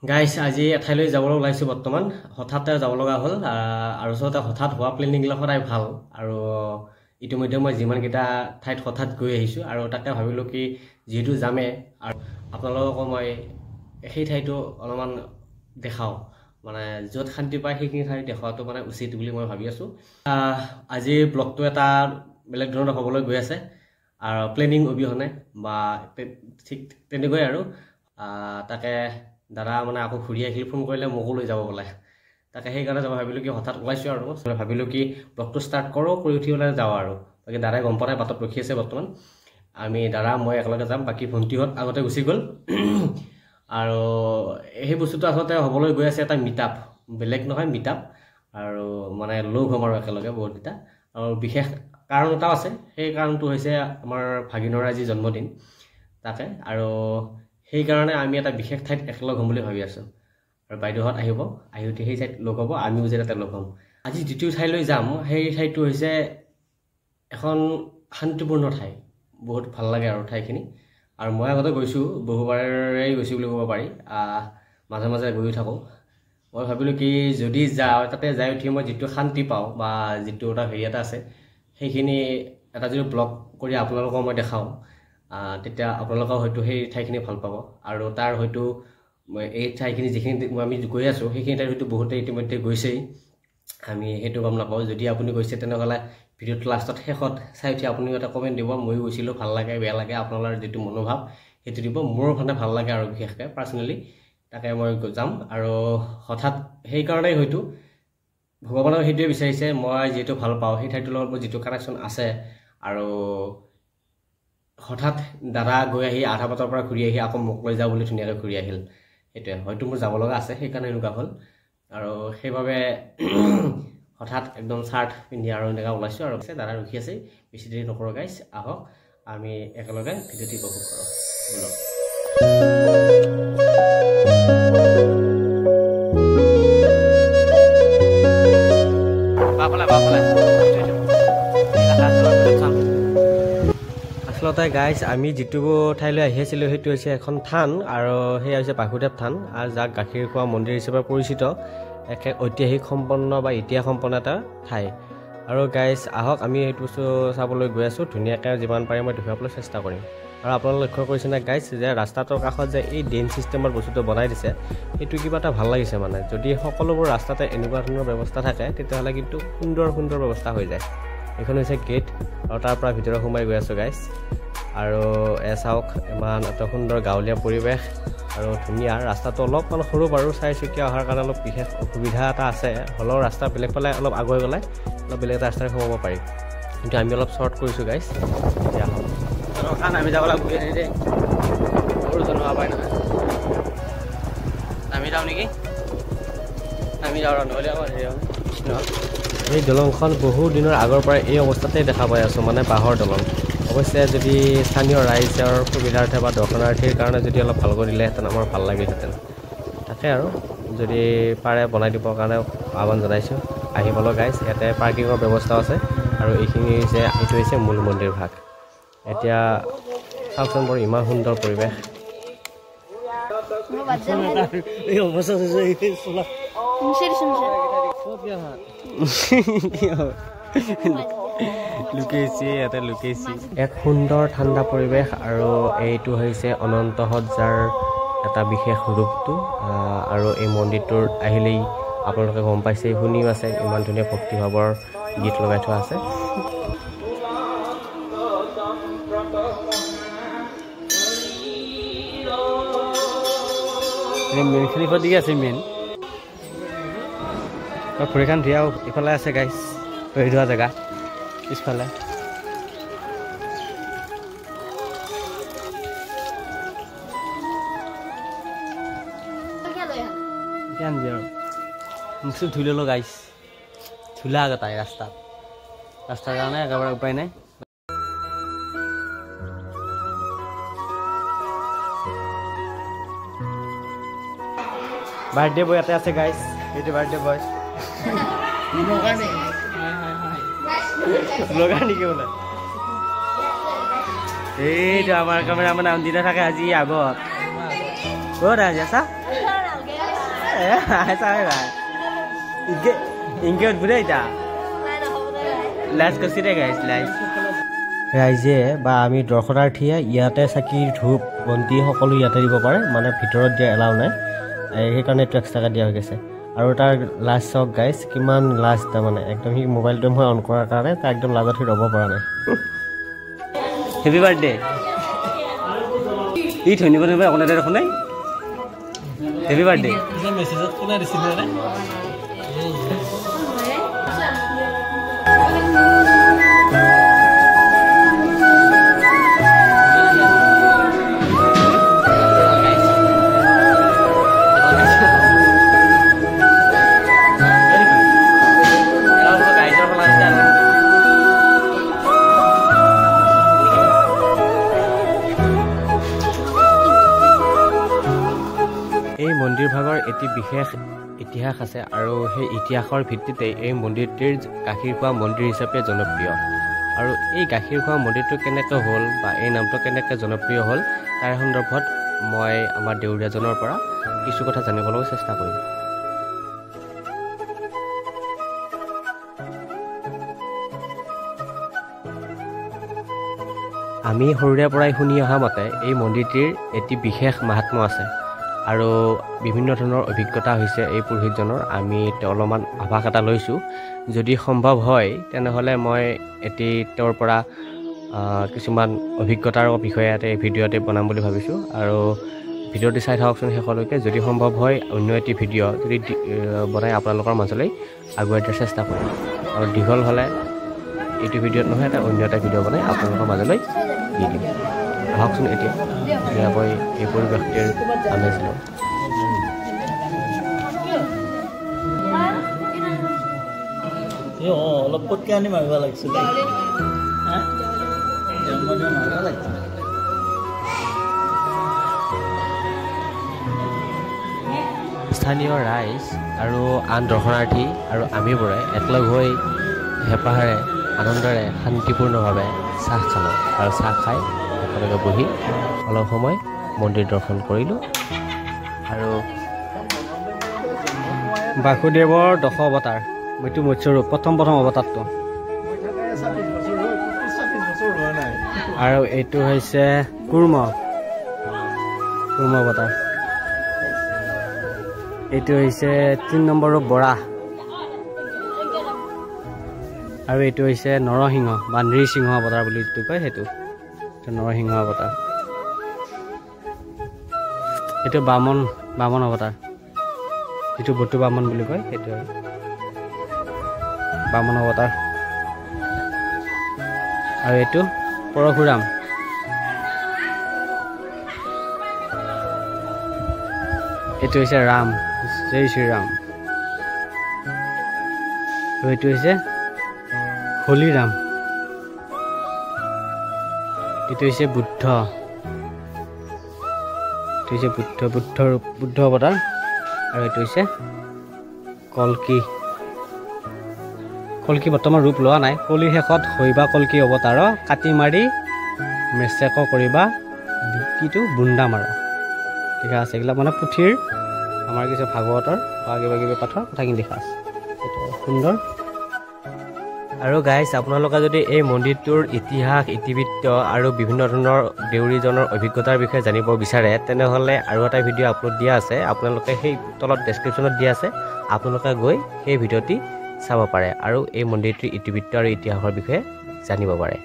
গাইছ, আজি এঠাইলৈ যাবলৈ ওলাইছোঁ বৰ্তমান। হঠাতে যাব লগা হ'ল আৰু আচলতে হঠাৎ হোৱা প্লেনিংবিলাক সদায় ভাল। আৰু ইতিমধ্যে মই যিমানকেইটা ঠাইত হঠাৎ গৈ আহিছোঁ আৰু তাকে ভাবিলোঁ কি যিহেতু যামেই আৰু আপোনালোককো মই সেই ঠাইটো অলপমান দেখাওঁ, মানে য'ত শান্তি পায় সেইখিনি ঠাই দেখুৱাটো মানে উচিত বুলি মই ভাবি আছোঁ। আজিৰ ব্লগটো এটা বেলেগ ধৰণৰ হ'বলৈ গৈ আছে আৰু প্লেনিং অবিহনে বা ঠিক তেনেকুৱাই আৰু তাকে দাদা মানে আকৌ ঘূৰি আহিল, ফোন কৰিলে মোকো লৈ যাব বোলে। তাকে সেইকাৰণে যাব ভাবিলোঁ কি হঠাৎ ওলাইছোঁ আৰু ভাবিলোঁ কি ব্লগটো ষ্টাৰ্ট কৰোঁ, কৰি উঠি পেলাই যাওঁ আৰু। বাকী দাদাই গম পোৱা নাই, বাটত ৰখি আছে বৰ্তমান। আমি দাদা মই একেলগে যাম, বাকী ভণ্টিহঁত আগতে গুচি গ'ল। আৰু সেই বস্তুটো আচলতে হ'বলৈ গৈ আছে এটা মিট-আপ, বেলেগ নহয় মিট-আপ, আৰু মানে লগ হ'ম আৰু একেলগে বহুতকেইটা। আৰু বিশেষ কাৰণ এটাও আছে, সেই কাৰণটো হৈছে আমাৰ ভাগিনৰ আজি জন্মদিন। তাকে আৰু সেইকাৰণে আমি এটা বিশেষ ঠাইত একেলগ হ'ম বুলি ভাবি আছোঁ। আৰু বাইদেউহঁত আহিব, আহি উঠি সেই ঠাইত লগ হ'ব, আমিও যে তাতে লগ হ'ম। আজি যিটো ঠাইলৈ যাম সেই ঠাইটো হৈছে এখন শান্তিপূৰ্ণ ঠাই, বহুত ভাল লাগে আৰু ঠাইখিনি। আৰু মই আগতে গৈছোঁ, বহুবাৰেই গৈছোঁ বুলি ক'ব পাৰি, মাজে মাজে গৈও থাকোঁ। মই ভাবিলোঁ কি যদি যাওঁ তাতে যাই উঠি মই যিটো শান্তি পাওঁ বা যিটো এটা হেৰি এটা আছে, সেইখিনি এটা যদি ব্লগ কৰি আপোনালোকক মই দেখাওঁ, তেতিয়া আপোনালোকেও হয়তো সেই ঠাইখিনি ভাল পাব। আৰু তাৰ হয়তো এই ঠাইখিনি যিখিনি আমি গৈ আছোঁ সেইখিনি ঠাইত হয়তো বহুতে ইতিমধ্যে গৈছেই, আমি সেইটো গম নাপাওঁ। যদি আপুনি গৈছে তেনেহ'লে ভিডিঅ'টো লাষ্টত শেষত চাই উঠি আপুনিও এটা কমেণ্ট দিব, ময়ো গৈছিলোঁ, ভাল লাগে বেয়া লাগে, আপোনালোকৰ যিটো মনোভাৱ সেইটো দিব। মোৰ মানে ভাল লাগে আৰু বিশেষকৈ পাৰ্চনেলি, তাকে মই যাম। আৰু হঠাৎ সেইকাৰণেই হয়তো ভগৱানেও সেইটোৱে বিচাৰিছে, মই যিহেতু ভাল পাওঁ সেই ঠাইটোৰ লগত মোৰ যিটো কানেকশ্যন আছে। আৰু হঠাৎ দাদা গৈ আহি আধা বাটৰ পৰা ঘূৰি আহি আকৌ মোক লৈ যাওঁ বুলি ধুনীয়াকৈ ঘূৰি আহিল। সেইটোৱে হয়তো মোৰ যাব লগা আছে, সেইকাৰণে এনেকুৱা হ'ল। আৰু সেইবাবে হঠাৎ একদম চাৰ্ট পিন্ধি আৰু এনেকুৱা ওলাইছোঁ। আৰু দাদা ৰখি আছে, বেছি দেৰি নকৰোঁ গাইছ, আহক আমি একেলগে ভিডিঅ'টি উপভোগ কৰোঁ। ব'লক। আচলতে গাইছ, আমি যিটো ঠাইলৈ আহি আছিলোঁ সেইটো হৈছে এখন থান, আৰু সেয়া হৈছে বাসুদেৱ থান, আৰু যাক গাখীৰ খোৱা মন্দিৰ হিচাপে পৰিচিত, এক ঐতিহাসিক সম্পন্ন বা ইতিহাস সম্পন্ন এটা ঠাই। আৰু গাইছ আহক আমি সেইটো বস্তু চাবলৈ গৈ আছোঁ, ধুনীয়াকৈ যিমান পাৰি মই দেখুৱাবলৈ চেষ্টা কৰিম। আৰু আপোনালোকে লক্ষ্য কৰিছেনে গাইছ যে ৰাস্তাটোৰ কাষত যে এই ড্ৰেইন চিষ্টেমত বস্তুটো বনাই দিছে, সেইটো কিবা এটা ভাল লাগিছে। মানে যদি সকলোবোৰ ৰাস্তাতে এনেকুৱা ধৰণৰ ব্যৱস্থা থাকে তেতিয়াহ'লে কিন্তু সুন্দৰ সুন্দৰ ব্যৱস্থা হৈ যায়। এইখন হৈছে গেট, আৰু তাৰ পৰা ভিতৰত সোমাই গৈ আছোঁ গাইছ। আৰু এ চাওক, ইমান এটা সুন্দৰ গাঁৱলীয়া পৰিৱেশ আৰু ধুনীয়া ৰাস্তাটো। অলপমান সৰু বাৰু, চাৰিচকীয়া অহাৰ কাৰণে অলপ বিশেষ অসুবিধা এটা আছে, হ'লেও ৰাস্তা বেলেগ ফালে অলপ আগুৱাই গ'লে অলপ বেলেগ এটা ৰাস্তাৰে সোমাব পাৰি, কিন্তু আমি অলপ শ্বৰ্ট কৰিছোঁ গাইছ। এতিয়া আমি যাব লাগিব দেই, সৰু জনোৱা পাই নহয়, নামি যাওঁ নেকি, নামি যাওঁ নহ'লে আকৌ হেৰি হ'ব। এই দলংখন বহু দিনৰ আগৰ পৰাই এই অৱস্থাতেই দেখা পাই আছোঁ, মানে বাঁহৰ দলং। অৱশ্যে যদি স্থানীয় ৰাইজৰ সুবিধাৰ্থে বা দৰ্শনাৰ্থীৰ কাৰণে যদি অলপ ভালকৈ দিলেহেঁতেন আমাৰ ভাল লাগিলহেঁতেন। তাকে আৰু যদি পাৰে বনাই দিবৰ কাৰণে আহ্বান জনাইছোঁ, আহিবলৈ গাইছ। ইয়াতে পাৰ্কিঙৰ ব্যৱস্থাও আছে। আৰু এইখিনি হৈছে, এইটো হৈছে মূল মন্দিৰ ভাগ। এতিয়া চাওকচোন বাৰু, ইমান সুন্দৰ পৰিৱেশ। লুকাইছে ইয়াতে, লুকাইছে। এক সুন্দৰ ঠাণ্ডা পৰিৱেশ। আৰু এইটো হৈছে অনন্ত সজ্জাৰ এটা বিশেষ ৰূপটো। আৰু এই মন্দিৰটোত আহিলেই আপোনালোকে গম পাইছে, শুনিও আছে, ইমান ধুনীয়া ভক্তিভাৱৰ গীত লগাই থোৱা আছে। মেইনখিনি দিকে আছে মেইন ভৰিখন ধুই ইফালে আছে গাইছ, ভৰি ধোৱা জেগা পিছফালে। আৰু মুখ চুখ ধুই ল'লো গাইছ, ধুলা আগতাই ৰাস্তাত, ৰাস্তাৰ কাৰণে একেবাৰে উপায় নাই। বাৰ্থডে বয় ইয়াতে আছে গাইছ, এইটো বাৰ্থডে বয় ব্লগাৰ নেকি বোলে। এইটো আমাৰ কেমেৰামেন দিনা থাকে আজি আগত। ক'ত আজি আছা? ইনকে উঠবো দেই এতিয়া। লাজ কৰিছে দে গাইজ, লাজ। ৰাইজে বা আমি দৰ্শনাৰ্থীয়ে ইয়াতে চাকি ধূপ বন্তি সকলো ইয়াতে দিব পাৰে, মানে ভিতৰত দিয়া এলাও নাই, সেইকাৰণে এইটো এক্সট্ৰাকৈ দিয়া হৈ গৈছে। আৰু তাৰ লাজ চাওক গাইজ, কিমান লাজ তাৰমানে, একদম সি মোবাইলটো মই অন কৰাৰ কাৰণে তাৰ একদম লাজত সি ৰ'ব পৰা নাই। Happy birthday. ই ধন্যবাদ একো নাই দেখোন নাই। Happy birthday. মেছেজত কোনে দিছিলে? এই মন্দিৰ ভাগৰ এটি বিশেষ ইতিহাস আছে আৰু সেই ইতিহাসৰ ভিত্তিতে এই মন্দিৰটিৰ গাখীৰ খোৱা মন্দিৰ হিচাপে জনপ্ৰিয়। আৰু এই গাখীৰ খোৱা মন্দিৰটো কেনেকৈ হ'ল বা এই নামটো কেনেকৈ জনপ্ৰিয় হ'ল তাৰ সন্দৰ্ভত মই আমাৰ দেউৰীয়াজনৰ পৰা কিছু কথা জানিবলৈ চেষ্টা কৰিম। আমি সৰুৰে পৰাই শুনি অহা মতে এই মন্দিৰটিৰ এটি বিশেষ মাহাত্ম্য আছে আৰু বিভিন্ন ধৰণৰ অভিজ্ঞতা হৈছে এই পুৰোহিতজনৰ। আমি তেওঁ অলপমান আভাস এটা লৈছোঁ, যদি সম্ভৱ হয় তেনেহ'লে মই এটি তেওঁৰ পৰা কিছুমান অভিজ্ঞতাৰ বিষয়ে এটা এই ভিডিঅ'তে বনাম বুলি ভাবিছোঁ। আৰু ভিডিঅ'টি চাই থাককচোন শেষলৈকে, যদি সম্ভৱ হয় অন্য এটি ভিডিঅ' যদি বনাই আপোনালোকৰ মাজলৈ আগুৱাই দিয়াৰ চেষ্টা কৰিম। আৰু দীঘল হ'লে এইটো ভিডিঅ'ত নহয়, এটা অন্য এটা ভিডিঅ' বনাই আপোনালোকৰ মাজলৈ দি দিম। আহকচোন এতিয়া ধুনীয়াকৈ এই পৰিৱেশটিৰ আমেজ লওঁ। অলপ পটকে আনি মাৰিব লাগিছিল। স্থানীয় ৰাইজ আৰু আন দৰ্শনাৰ্থী আৰু আমিবোৰে একলগ হৈ হেঁপাহেৰে আনন্দেৰে শান্তিপূৰ্ণভাৱে চাহ খালোঁ আৰু চাহ খাই একেলগে বহি অলপ সময় মন্দিৰ দৰ্শন কৰিলোঁ। আৰু বাসুদেৱৰ দশ অৱতাৰ, মৃত্যু মৎস্যৰূপ প্ৰথম প্ৰথম অৱতাৰটো। আৰু এইটো হৈছে কুৰ্ম, কুৰ্ম অৱতাৰ। এইটো হৈছে 3 নম্বৰ ৰূপ বৰাহ। আৰু এইটো হৈছে নৰসিংহ বা নৃসিংহ অৱতাৰ বুলি যিটো কয় সেইটো নৰসিংহ অৱতাৰ। এইটো বামন, বামন অৱতাৰ, যিটো বটু বামন বুলি কয় সেইটো বামন অৱতাৰ। আৰু এইটো পৰশুৰাম। এইটো হৈছে ৰাম, জয় শ্ৰীৰাম। আৰু এইটো হৈছে হলিৰাম। এইটো হৈছে বুদ্ধ, এইটো হৈছে বুদ্ধ, বুদ্ধ বুদ্ধ অৱতাৰ। আৰু এইটো হৈছে কল্কি। কল্কি বৰ্তমান ৰূপ লোৱা নাই। কলিৰ শেষত হৈবা কল্কি অৱতাৰ, কাটি মাৰি মেচেক কৰিবা কিটো বুন্দা মাৰ। লিখা আছে এইবিলাক মানে পুথিৰ আমাৰ কিছু ভাগৱতৰ বা কিবা কিবি পাঠৰ কথাখিনি লিখা আছে। এইটো সুন্দৰ। আৰু গাইজ, আপোনালোকে যদি এই মন্দিৰটোৰ ইতিহাস, ইতিবৃত্ত আৰু বিভিন্ন ধৰণৰ দেউৰীজনৰ অভিজ্ঞতাৰ বিষয়ে জানিব বিচাৰে তেনেহ'লে আৰু এটা ভিডিঅ' আপলোড দিয়া আছে, আপোনালোকে সেই তলত ডেছক্ৰিপশ্যনত দিয়া আছে, আপোনালোকে গৈ সেই ভিডিঅ'টি চাব পাৰে আৰু এই মন্দিৰটোৰ ইতিবৃত্ত আৰু ইতিহাসৰ বিষয়ে জানিব পাৰে।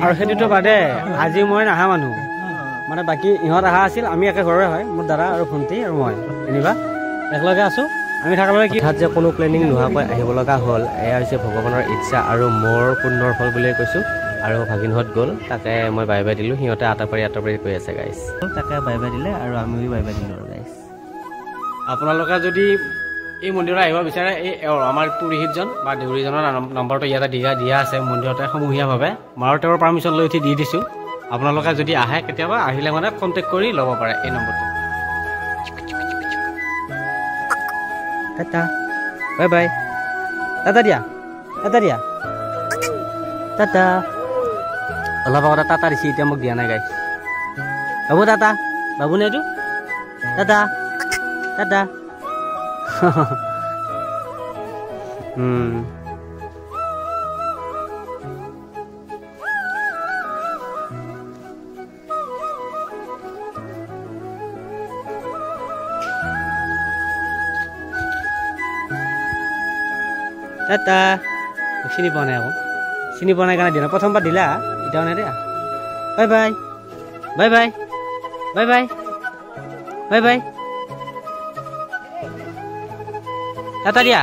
আৰু সেইটোতো বাদে আজি মই নাহা মানুহ, মানে বাকী ইহঁত অহা আছিল, আমি একে ঘৰৰে হয়, মোৰ দাদা আৰু ভণ্টি আৰু মই যেনিবা একেলগে আছোঁ। আমি থকালৈ কি হঠাৎ যে কোনো প্লেনিং নোহোৱাকৈ আহিব লগা হ'ল, এয়া হৈছে ভগৱানৰ ইচ্ছা আৰু মোৰ পুণ্যৰ ফল বুলিয়ে কৈছোঁ। আৰু ভাগিনহঁত গ'ল, তাকে মই বাই বাই দিলোঁ, সিহঁতে আটাপাৰি আটাপাৰি কৈ আছে গাইছ, তাকে বাই বাই দিলে আৰু আমিও বাই বাই দিলোঁ আৰু গাইছ। আপোনালোকে যদি এই মন্দিৰলৈ আহিব বিচাৰে, এই আমাৰ পুৰোহিতজন বা দেউৰীজনৰ নম্বৰটো ইয়াতে দিয়া আছে মন্দিৰতে সমূহীয়াভাৱে, মই তেওঁৰ পাৰ্মিশ্যন লৈ উঠি দি দিছোঁ। আপোনালোকে যদি আহে কেতিয়াবা, আহিলে মানে কণ্টেক্ট কৰি ল'ব পাৰে এই নম্বৰটো। টাটা, বাই বাই, টাটা দিয়া, টাটা দিয়া, টাটা। অলপ আগতে টাটা দিছে, এতিয়া মোক দিয়া নাই গাইছ। বাবু টাটা, বাবু নে এইটো? টাটা টাটা। টাটা। চিনি পোৱা নাই আকৌ, চিনি পোৱা নাই কাৰণে দিয়া নাই। প্ৰথমবাৰ দিলা, এতিয়াও নাই দিয়া। Bye bye bye bye bye bye bye bye, tata দিয়া।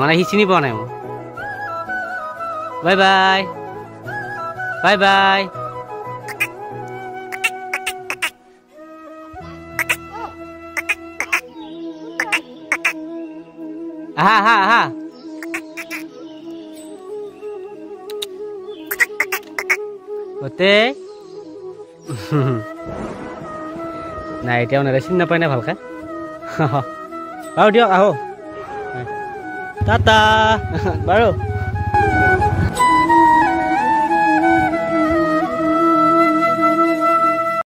মানে সি চিনি পোৱা নাই মোক। Bye bye bye bye. আহা আহা আহা। গোটেই নাই, এতিয়াও নাই, চিনি নাপায় নাই ভালকে। বাৰু দিয়ক, আহো, টাটা। বাৰু।